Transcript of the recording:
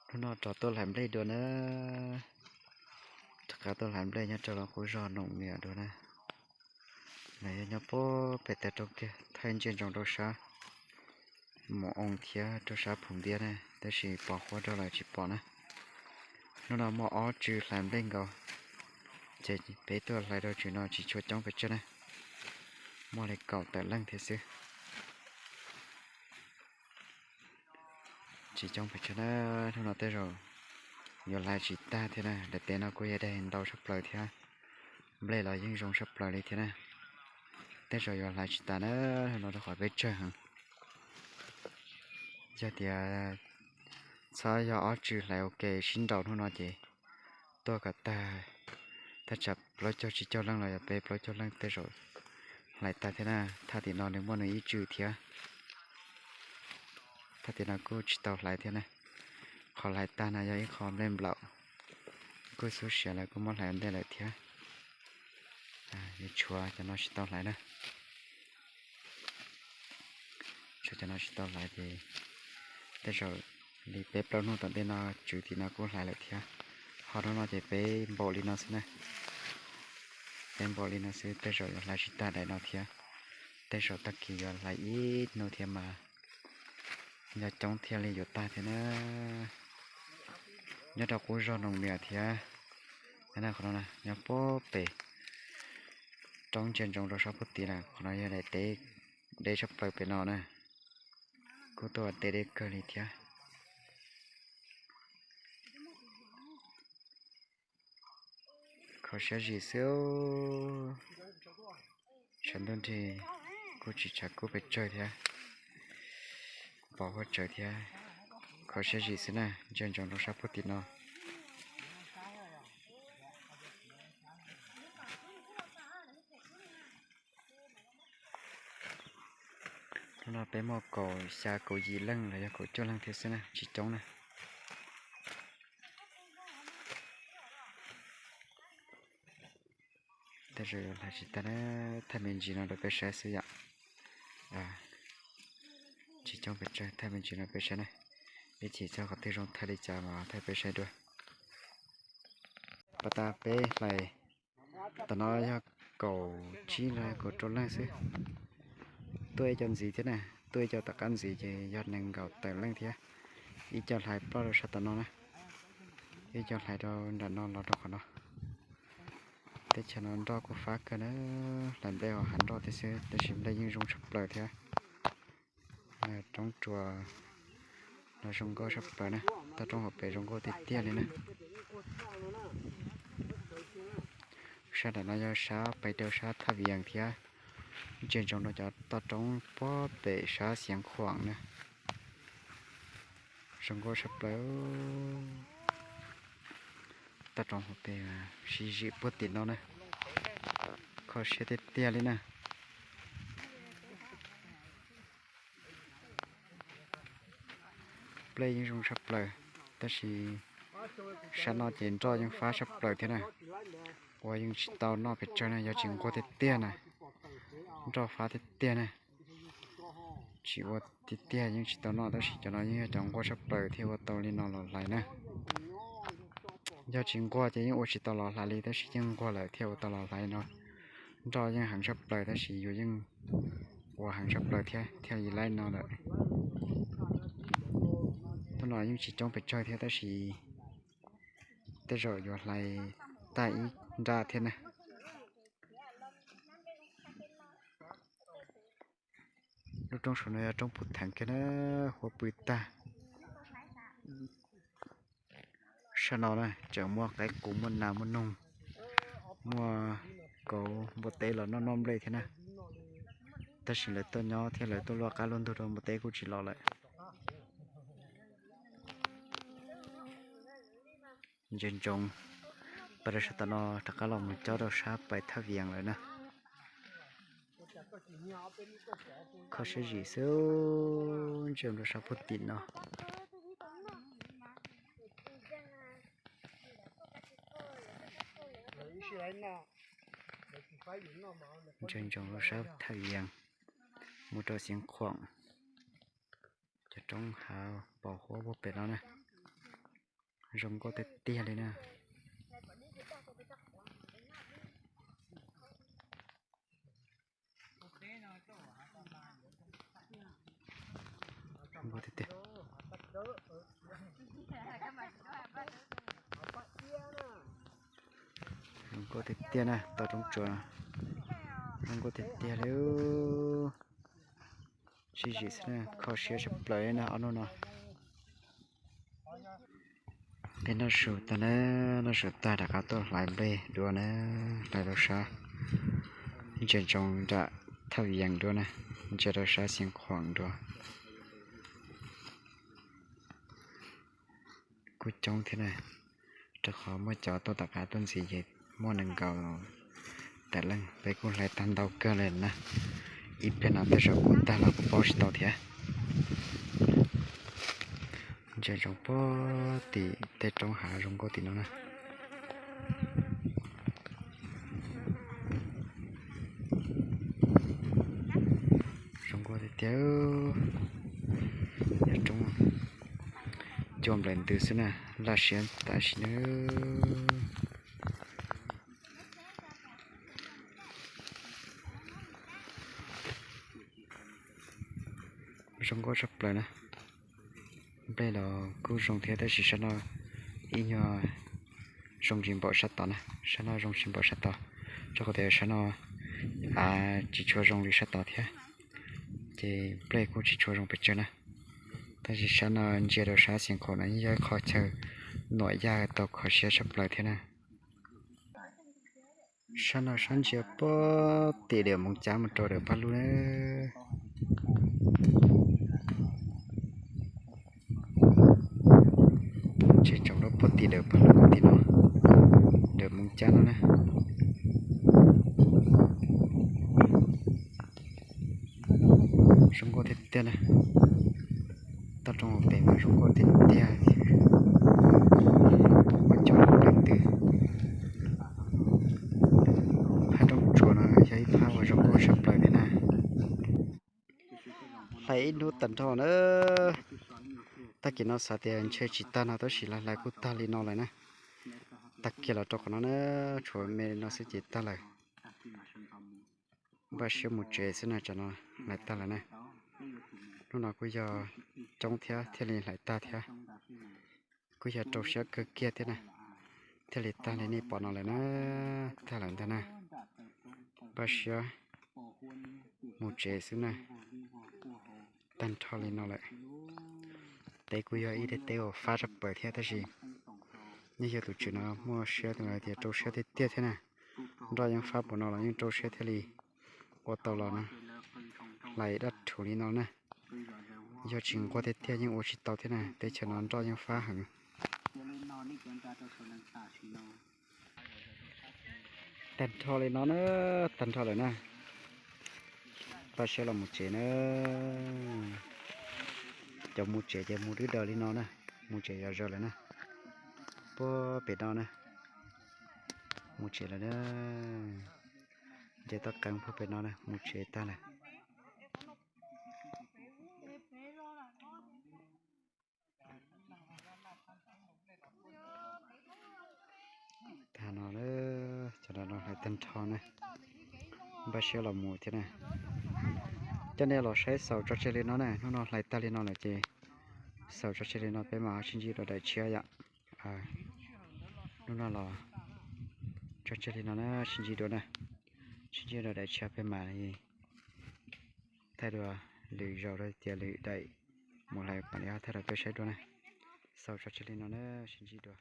Hnub no rov tuaj hlais nplej dua na. Rov qab tuaj hlais nplej nyob rau lub qub zog Noom Miam dua na. Los yog nyob puag pem tag roob kiag thaij ntsia ntsoov rau sab Mus Oo thiab rau sab Phum Ntiab na, tab sis pos huab rau lawm tsis pom na. Hnub no muaj ob tswv hlais nplej nkaus, ces peb tuaj hlais rau tswv no tsis tshua coob pes tsawg na, muaj li kaum tawm leej thiab xwb. Tsis coob pes tsawg na, hnub no tej zaum yuav hlais tsis tag thiab na. Daim teb no kuj yog daim ntau tshaj plaws thiab, nplej los yeej zoo tshaj plaws li thiab na. Tej zaum yuav hlais tsis tas na, hnub no rau qhov peb tsawg heev. Yog tias txhob yog ob tswv hlais ua ke sib nraus hnub no ces tuaj kom tag, thaj tsam plaub caug tsib caug leej los yog peb plaub caug leej tej zaum hlais tag thiab na. Thaj tim no nws muaj nws ib tswv thiab. Thaj tim no kuj tsis tau hlais thiab na. Qhov hlais tag no yog ib qho nplej nplaum, kuj xub siav lawm kuj muab hlais ua ntej lawm thiab. Yuav tshuav cov no tsis tau hlais na. Tshuav cov no tsis tau hlais ces tej zaum li peb plaub hnub tom ntej no tswv tim no kuj hlais lawm thiab. Ho hnub no ces peb npaum li no xwb na. Peb npaum li no xwb tej zaum yuav hlais tsis tag daim no thiab. Tej zaum tag kis yuav hlais ib hnub thiab mas yog coob thiaj li yuav tag thiab na. Nyob rau qub zog Noom Miam thiab. Qhov no nyob puag pem roob ntsia ntsoov rau sab puag tim na, qhov no yog daim teb deb tshaj plaws pem no na. Kuj tuaj ua teb deb kawg li thiab. Kho siab zim xwb. Tshav ntuj nrig kuj tsis tshav kub pes tsawg thiab, pos huab tsawv thiab. Kho siab zim xwb na, ntsia ntsoov rau sab puag tim no. Hnub no peb muaj kaum xya kaum yim leej los yog kaum cuaj leej thiab xwb na, tsis coob na. Tej zaum yuav hlais tsis tag na, thaij me ntsis no rau peb saib xwb yom. Tsis coob pes tsawg, thaij me ntsis no peb saib na. Ib chim txog qhov twg zoo thaij li cas mas thaij peb saib dua. Pas tas peb hlais, tam no yog kaum tsib los kaum rau leej xwb. Tuaj ib co ntxiv thiab na, tuaj ib co tom qab ntxiv ces yog nees nkaum tawm leej thiab. Ib co hlais ploj rau sab tom no na, ib co hlais rau nram no los rau qhov no. Teb chaws no nroj kuj fab kawg na, hlais nplej hauv hav nroj thiab xwb tab sis nplej yeej zoo tshaj plaws thiab. Roob tsuas los zoo nkauj tshaj plaws na, toj roob hauv pes zoo nkauj tiag tiag li na. Sab nram no yog sab pais rau sab Thaj Vias thiab, ntsia ntsoov rau cov toj roob puag pem sab Xiav Khuam na. Zoo nkauj tshaj plaws. Toj roob hauv pes sib zim puag tim no na, kho siab tiag tiag li na. Nplej yeej zoo tshaj plaws, tab sis sab no ces nroj yeej fab tshaj plaws thiab na. Ua yeej tsis tau noj pes tsawg na, yog tsis nquag tiag tiag na. Nroj fab tiag tiag na. Tsis ua tiag tiag yeej tsis tau noj, tab sis cov no yeej yog cov nquag tshaj plaws thiaj ua tau li no los hlais na. Yog tsis nquag ces yeej ua tsis tau los hlais li, tab sis yeej nquag lawm thiaj ua tau los hlais no. Nroj yeej heev tshaj plaws tab sis yus yeej ua heev tshaj plaws thiab thiaj li laib no lawm. Hnub no yeej tsis coob pes tsawg thiab tab sis tej zaum yuav hlais tag ib nrab thiab na. Lub roob saum no yog roob Phuv Theev kiag na, huab pw tag. Sab no na tseem muaj qaib qus, muaj nas, muaj noog, muaj kauv, npua teb los noj noj nplej thiab na. Tab sis lawv tuaj nyob thiab lawv tuaj luaj qab luaj ntug rau npua teb kuj tsis los lawm. Ntsia ntsoov pais rau sab tom no rov qab los mus cob rau sab pais Thaj Vias lawm na. Kho siab zim xwb, ntsia rau sab puag tim no. Ntsia ntsoov rau sab Thaj Vias mus rau Xeev Khuam. Cov roob hav pos huab puag pem no na. Zoo nkauj tiag tiag li na. Zoo nkauj tiag tiag. Zoo nkauj tiag tiag na, tau roob tsuas zoo nkauj tiag tiag li. Sib zim xwb na, kho siab tshaj plaws li na ob hnub no. Peb noj su tag na, noj su tag rov qab tuaj hlais nplej dua na, hlais rau sab ntsia ntsoov nram Thaj Yees dua na, ntsia rau sab Xeev Khuam dua. Kuj coob thiab na, rau qhov muaj cov tuaj tom qab tuaj ntxiv ces muaj nees nkaum tawm leej, peb kuj hlais tag ntau kawg li na. Ib pliag no tej zaum kuj tag los kuj paub tsis tau thiab. Ntsia ntsoov puag tim tej roob hav zoo nkauj tim no na. Zoo nkauj tiag tiag. Yog roob cua nplawm ntws xwb na, laj siab tam sim na. Zoo nkauj tshaj plaws na. Nplej los kuj zoo thiab tab sis sab no ib nyuag zoo tsis npaum sab tod na, sab no zoo tsis npaum sab tod, rau qhov tias sab no tsis tshua zoo li sab tod thiab, ces nplej kuj tsis tshua zoo pes tsawg na. Tab sis sab no ntsia rau sab Xeev Khuam no yeej yog ib qho chaw nuam yaj tau kho siab tshaj plaws thiab na. Sab no sab ntsia puag tim dawm Moos Cab mus rau dawm Paj Lug na. Ntsia ntsoov rau puag tim dawm Paj Lug tim no, dawm Moos Cab no na. Zoo nkauj tiag tiag na. Toj roob hauv pes mas zoo nkauj tiag tiag. Ua cov nplej ntws. Phab roob tsuas no yog ib phab uas zoo nkauj tshaj plaws thiab na. Hlais ib hnub tag nrho na. Tag kis no xav tias ntshe tsis tag no tab sis hlais hlais kuj tag li no lawm na. Tag kiag los rau qhov no na, tshuav me no xwb ces tag lawm. Npaj siab mus tsev xwb na, tsam no hlais tag lawm na. Hnub no kuj yog coob thiab thiaj li hlais tag thiab. Kuj yog rau siab kawg kiag thiab na, thiaj li tag li nej pom no lawm na. Tag lawm ntag na. Npaj siab mus tsev xwb na. Tag nrho li no lawm. Teb kuj yog ib daim teb uas fab tshaj plaws thiab tab sis yeej yog tus tswv no muaj siab tus hais tias rau siab tiag tiag thiab na. Nroj yeej fab puas no los yeej rau siab thiaj li ua tau los na. Hlais daj rhuv li no na. Yog tsis nquag tiag tiag yeej ua tsis tau thiab na, teb chaws no nroj yeej fab heev. Tag nrho li no na, tag nrho lawm na. Npaj siab los mus tsev na. Cov mus tsev ces mus dwb daws li no na, mus tsev zov zaws lawm na. Puag pem no na, mus tsev lawm na. Nce toj qeeb puag pem no na, mus tsev tag lawm. Tag no, cov no hlais tag nrho na, npaj siab los mus thiab na. Coj nej los saib xaus tso tseg li no na, hnub no hlais tag li no lawm ces xaus tso tseg li no, peb mam sib ntsib dua daim tshiab yom. Hnub no los tso tseg li no na, sib ntsib dua na, sib ntsib dua daim tshiab peb mam li thaij dua lwm zaus rau tias lwm daim mus hlais mam li thaij rau peb saib dua na. Xaus tso tseg li no na, sib ntsib dua.